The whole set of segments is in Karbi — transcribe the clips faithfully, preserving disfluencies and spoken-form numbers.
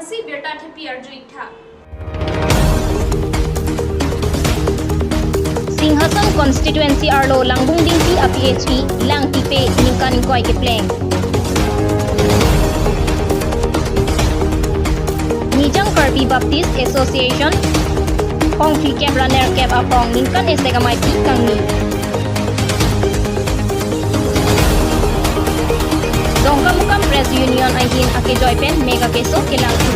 Si birta thepi arju-ik tha. Singhason constituency arlo Langbung Dingpi a P H E langpipe ningkan ingkoi kepleng. Nijang Karbi Baptist Association phongphlikep ra nerkep aphong ningkan isi amei pi kangni. Dongkamukam Press Union ahin akejoi pen mega keso kelang thu.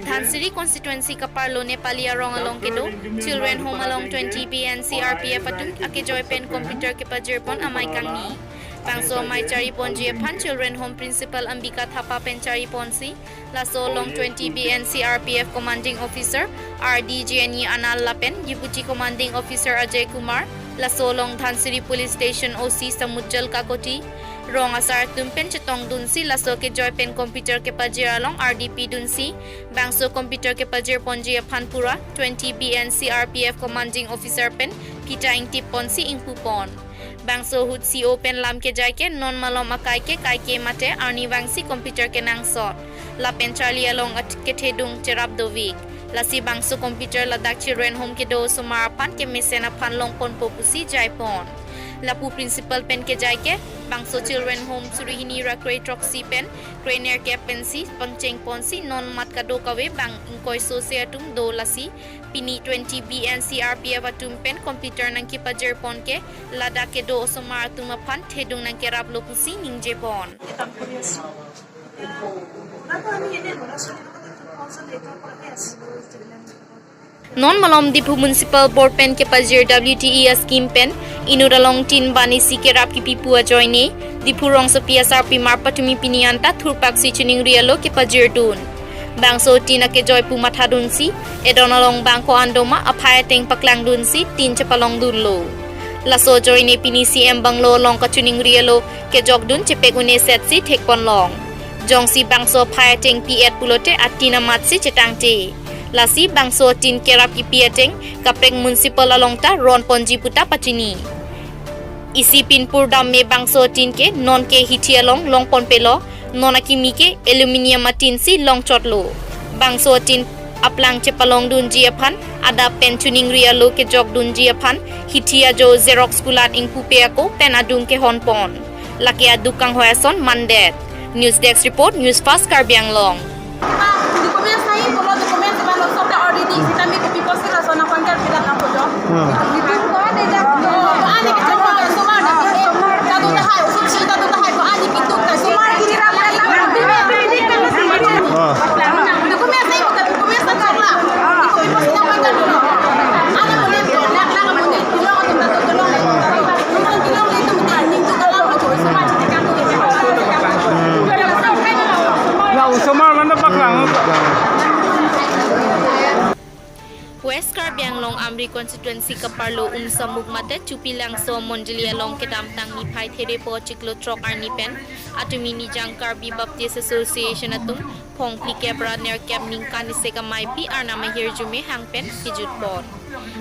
Dhansiri constituency kaparlo Nepali arong along kedo Children Home along twenty B N C R P F atum akejoi pen computer kepajirpon amei kangni. Bangso amei chariponji aphan Children Home Principal Ambika Thapa pen chariponsi, laso along twenty B N C R P F Commanding Officer R D J N E Anal lapen Deputy Commanding Officer Ajay Kumar, laso along Dhansiri Police Station O C Samujjal Kakoti, rong asar atum pen chetongdunsi laso kejoi pen computer kepajir along R D P dunsi, bangso computer kepajirponji aphan pura twenty B N C R P F Commanding Officer pen phita ingtipponsi ingpupon. Bangso ahut C O pen lam kejai ke non malom akai ke kaike mate arnivangsi computer kenangsot. Lapen charli along at kethedung cherap dovik. Lasi bangso computer ladak Children Home kedo osomar aphan kemesen aphan longponpo pusi jaipon. Lapu principal pen kejai ke bangso Children Home suri hini ra krethroksi pen krenerkep pensi pangchengponsi non mat kadokave bang ingkoi sose atum do, lasi pini twenty B N C R P F atum pen computer nangkepajirpon ke ladak kedo osomar atum aphan thedung nangkeraplo pusi ningjepon. Non malom Diphu Municipal Board pen kepajir W T E a scheme pen inut along tin ban isi kerap kipi pu ajoine Diphu rongsopi asarpimar patumi pini anta thurpaksi choningri alo kepajirdun. Bangso tin akejoi pu mathadunsi, edon along bang ko-an doma aphai ateng paklangdunsi tin chepalongdunlo. Laso ajoine pini C M bungalow along kachoningri alo kejokdun chepek-un-e setsi thekponlong. Jongsi bangso aphai ateng pi-et pulote atin amatsi chetangte. Lasi bangso atin kerap kipi ateng kaprek municipal along ta ronponji puta pachini. Isi pinpur dam me bangso atin ke non ke hithi along longponpelo, non akimi ke aluminium atinsi longchotlo. Bangso atin aplang chepalongdunji aphan adap pen choningri alo kejokdunji aphan hithi ajo xerox kulat ingpupe ako pen adung kehonpon. Lake aduk kanghoi ason mandet. News Desk Report, News Fast Karbi Anglong. Document sai, kalau document seban lo sota already, sitame kopi posi lason aphan kar pidat na pojo. Hmm. Itu, itu. Oh, ani ke cuma, cuma na. Tadu tahai, usul si tadu tahai, ko ani ke tu, ka sumar kiri rap rap. Ah. Document sai, bukan document sa chokla. Kopi posi na aphan kar dulu. Ana mune, lak lak mune, tulong atum tadu tulong. Tulong itu mune, ning tu kalau ko sumar. Hmm. Ya, osomar mane paklang. West Karbi Anglong Amri constituency kaparlo Umsamuk mate Chupilangso mondoli along kedamtang niphai therepo chiklo throk arni pen atumi Nijang Karbi Baptist Association atum phongphlikep ra nerkep ningkan isi amei pi Arnam ahirjume hang pen kejutpon.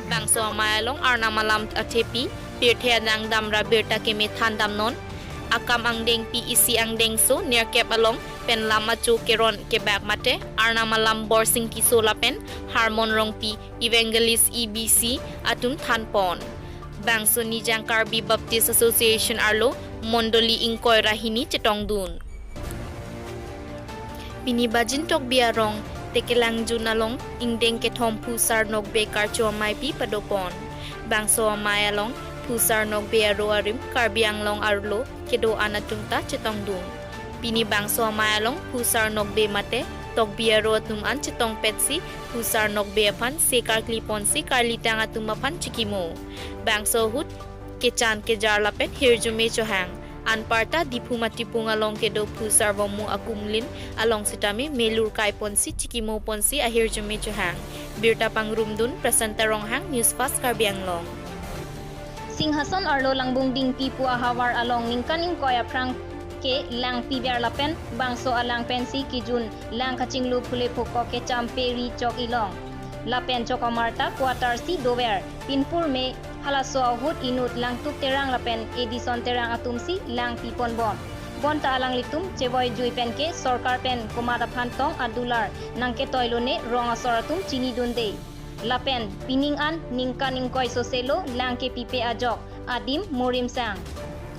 Bangso amei along Arnam alam athepi, pirthe adang dam ra birta keme than damnon. Akam angdengpi isi angdengso nerkep along pen lam acho keron kebak mate Arnam alam Borsing Tisso lapen Harmon Rongpi, Evangelist E B C atum thanpon. Bangso Nijang Karbi Baptist Association arlo mondoli ingkoi ra hini chetongdun. Pini Bajin Tokbi arong Tekelangjun along ingdeng kethom Phusar Nokbe karcho amei pi padopon. Bangso amei along Phusar Nokbe aro arim Karbi Anglong arlo kedo-an atum ta chetongdun. Pini bangso amei along Phusar Nokbe mate Tokbi aro atum an chetongpetsi Phusar Nokbe aphan se karkliponsi karlitang atum aphan chikimo. Bangso ahut kechan kejar lapen hirjume chohang. Anparta Diphu Matipung along kedo Phusar Vomu akumlin along sitame melur kaiponsi chikimoponsi ahirjume chohang. Birta pangrumdun Prasanta Ronghang, News Fast Karbi Anglong. Singhason arlo Langbung Dingpi pu ahavar along ningkan ingkoi aphrang ke lang piver lapen bangso alang pensi kejun lang kachinglu phule phukok kecham pe ri chok ilong. Lapen chok amarta quarter si dover. Pinpur me halaso ahut inut Langtuk Terang lapen Edison Terang atumsi lang piponbom. Bonta alanglitum chevoi jui pen ke sorkar pen komat aphan tong adular nangketoi lone rong asor atum chinidunde. Lapen pining an ningkan ingkoi soselo lang kepipe ajok adim morim sang.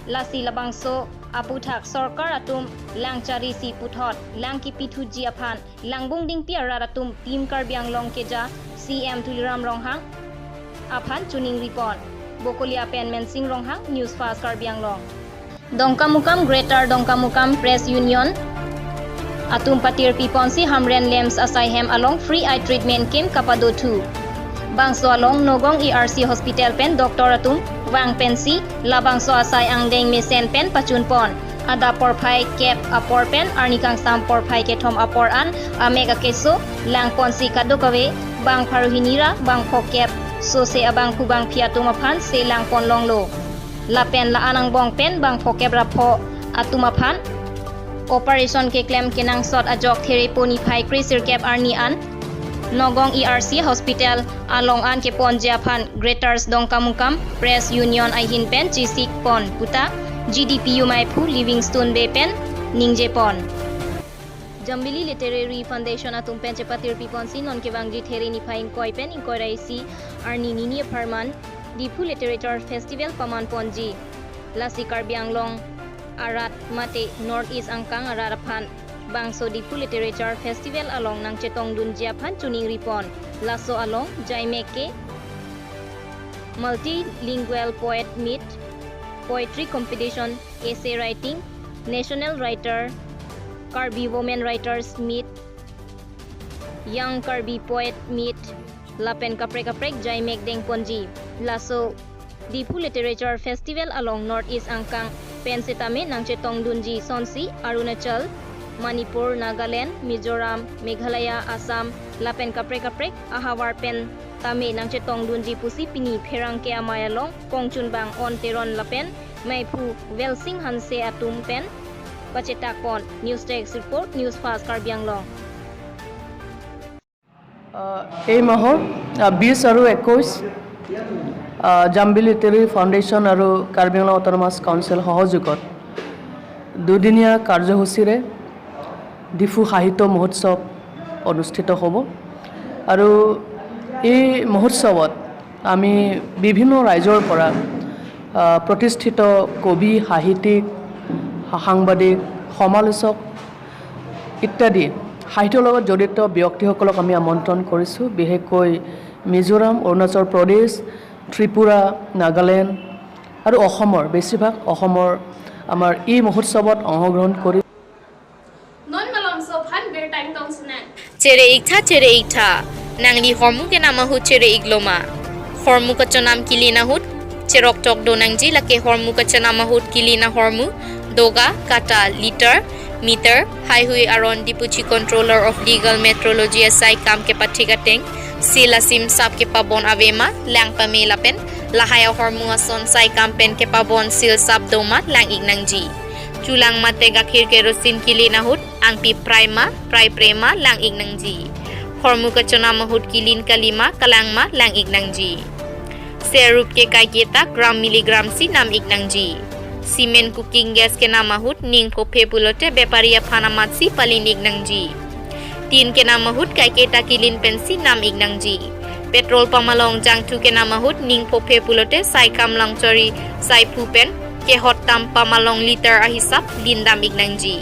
Lasi labangso aputhak sorkar atum lang charisi puthot lang kipithuji aphan Langbung Dingpi arat atum Team Karbi Anglong keja C M Tuliram Ronghang aphan choningri pon. Bokolia pen Mensing Ronghang, News Fast Karbi Anglong. Dongkamukam Greater Dongkamukam Press Union atum patirpi ponsi Hamren LAMPS asai hem along free eye treatment camp kapadothu. Bangso along Nogong E R C Hospital pen doctor atum vang pensi labangso asai angdeng mesen pen pachun pon. Adap porphai kep apor pen arni kangsam porphai kethom apor an amek akeso lang ponsi kadokave bang pharo hini ra bang phokep sose abangphu bangphi atum aphan se lang pon longlo. Lapen la-an angbong pen bang phokep ra pho atum aphan operation keklem kenangsot ajok Therepo niphai kre sirkep arni an Nogong E R C Hospital along an keponji aphan Greater Dongkamukam Press Union ahin pen chesik pon puta G D P U maiphu Livingstone Bey pen ningje pon. Jambili Literary Foundation atum pen chepatirpi ponsi non kevangji There niphai ingkoi pen ingkoi ra isi arni nini apharman Diphu Literature Festival paman ponji. Lasi Karbi Anglong arat mate North East angkang arat aphan bangso Diphu Literature Festival along nangchetongdunji aphan choningri pon. Laso along jaimek ke Multilingual Poet Meet, Poetry Competition, Essay Writing, National Writer, Karbi Women Writers Meet, Young Karbi Poet Meet, lapen kaprek kaprek jaimek dengponji. Laso Diphu Literature Festival along North East angkang pen setame nangchetongdunji sonsi Arunachal, Manipur, Nagaland, Mizoram, Meghalaya, Assam, lapen kaprek kaprek ahavar pen tame nangchetongdunji pusi pini pherangke amei along kongchunbang On Teron lapen maiphu Welsing Hanse atum pen pachetak pon. News Desk Report, News Fast Karbi Anglong. আহ, এই মাহৰ, আহ, বিশ আৰু একৈশ, আহ, জাম্বি literary foundation আৰু কাৰ্বি Anglong autonomous council সহযোগত দুদিনীয়া কাৰ্যসূচীৰে ডিফু সাহিত্য মহোৎসৱ অনুষ্ঠিত হ'ব। আৰু এই মহোৎসৱত আমি বিভিন্ন ৰাইজৰ পৰা, আহ, প্ৰতিষ্ঠিত কবি, সাহিত্যিক, সাংবাদিক, সমালোচক ইত্যাদি সাহিত্যৰ লগত জড়িত ব্যক্তিসকলক আমি আমন্ত্ৰণ কৰিছোঁ। বিশেষকৈ মিজোৰাম, অৰুণাচল প্ৰদেশ, ত্ৰিপুৰা, নাগালেণ্ড আৰু অসমৰ, বেছিভাগ অসমৰ আমাৰ এই মহোৎসৱত অংশগ্ৰহণ কৰি Non malomso aphan birta ingtong sinang. Chere iktha, chere iktha. Nangli hormu kenam ahut chere ikloma. Hormu kachonam kilin ahut cherok tok do nangji, lake hormu kachonam ahut kilin ahormu, doga, kata, liter, meter, haihui aron Deputy Controller of Legal Metrology asai kam kepathik ateng, seal asim sap kepabon avema, lang pame lapen, lahai ahormu ason sai kam pen kepabon seal sap doma lang ik nangji. Chulang mate gakhir kerosin kilin ahut, angpi prai ma, prai pre ma, lang ik nangji. Hormu kachonam ahut kilin kalima, kalang ma, lang ik nangji. Serup ke kaiketa gram milligram si nam ik nangji. Cement cooking gas kenam ahut ning phophe pulote bepari aphan amat si palin ik nangji. Tin kenam ahut kaiketa kilin pensi nam ik nangji. Petrol pamalong jangthu kenam ahut ning phophe pulote sai kam langchori sai phu pen kehot tam pamalong liter ahisap lindam ik nangji.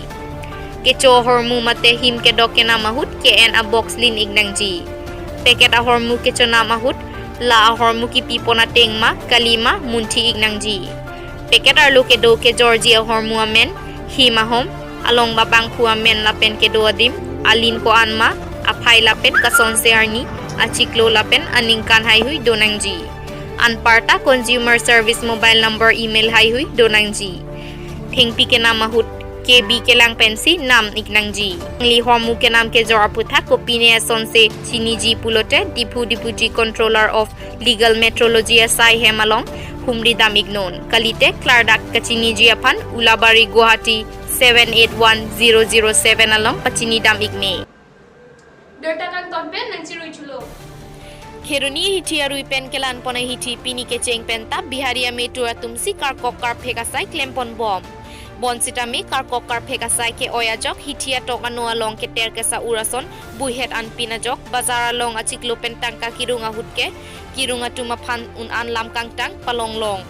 Kecho ahormu mate him kedok kenam ahut ke-en abox lin ik nangji. Packet ahormu kechonam ahut la ahormu kipi pon ateng ma kalima munthi ik nangji. Packet arlo kedo kejorji ahormu amen, him ahom, along abangphu amen lapen kedo adim, alin ko-an ma, aphai lapen kasonse arni, achiklo lapen aningkan haihui do nangji. Anparta consumer service mobile number, email haihui do nangji. Thengpi kenam ahut K B kelang pensi nam ik nangji. Nangli hormu kenam kejor aputhak kopine asonse chiniji pulote Diphu Deputy Controller of Legal Metrology asai hem along humri dam iknon. Kalite klardak kachiniji aphan Ulabari Guwahati seven eight one zero zero seven along pachini dam ikne. Birta kangton pen nangchirui thulo. Kheroni hithi arui pen kelan pon ahithi pini kecheng pen ta Bihari ametur atum si karkok karphek asai klem pon bom. Bonsitame karkok karphek asai ke-oi ajok hithi atok ano along keter kesa ur ason buihet anpin ajok bazar along achiklo pen tangka kerung ahut ke kerung atum aphan un-an lam kangtang palonglong.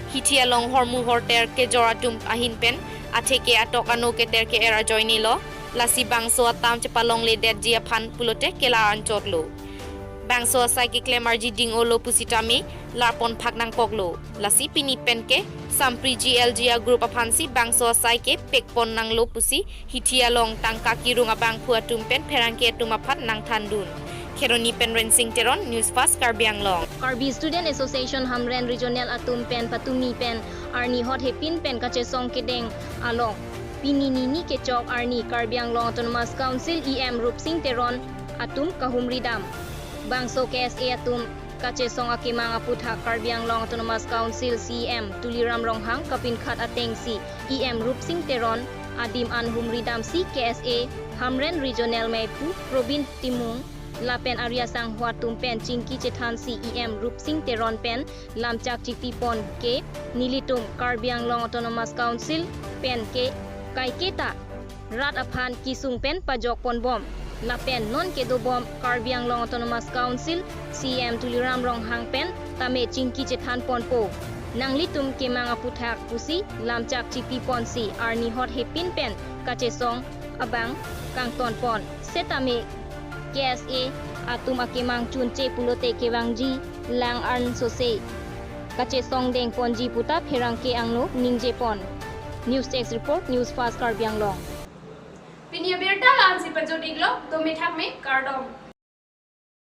Hithi along hormu horter kejor atum ahin pen atheke atok ano keter ke-er ajoine lo. Lasi bangso atam chepalongledetji aphan pulote kelar anchot lo. Bangso asai keklem arji ding-olo pusitame larpon phak nangkok lo. Lasi pini pen ke Sampri G L G a group aphansi bangso asai ke pekpon nanglo pusi hithi along tangka kerung abangphu atum pen pherangke atum aphan nangthandun. Kheroni pen Rensing Teron, News Fast Karbi Anglong. Karbi Student Association Hamren Regional atum pen patumi pen arni hot hepin pen kachesong kedeng along pini nini kechok arni Karbi Anglong Autonomous Council E M Rupsing Teron atum kahumri dam. Bangso K S A atum kachesong akemang aputhak Karbi Anglong Autonomous Council C E M Tuliram Ronghang kapinkhat atengsi E M Rupsing Teron adim an humri damsi K S A Hamren Regional Meiphu Probin Timung lapen ari asangho atum pen chingki chethansi E M Rupsing Teron pen lamchak chipipon ke nelitum Karbi Anglong Autonomous Council pen ke kaiketa rat aphan kesung pen pajok ponbom lapen non kedobom Karbi Anglong Autonomous Council C E M Tuliram Ronghang pen tame chingki chethan ponpo. Nanglitum kemang aputhak pusi lamchak chipiponsi arni hot hepin pen kachesong abang kangtonpon. Setame K S A atum akemang chunche pulote kevangji lang arn sose kachesong dengponji puta pherangke angno ningjepon. News Desk Report, News Fast Karbi Anglong. Pini abirta la-ansi pajut-iklo, dome thakme, kardom.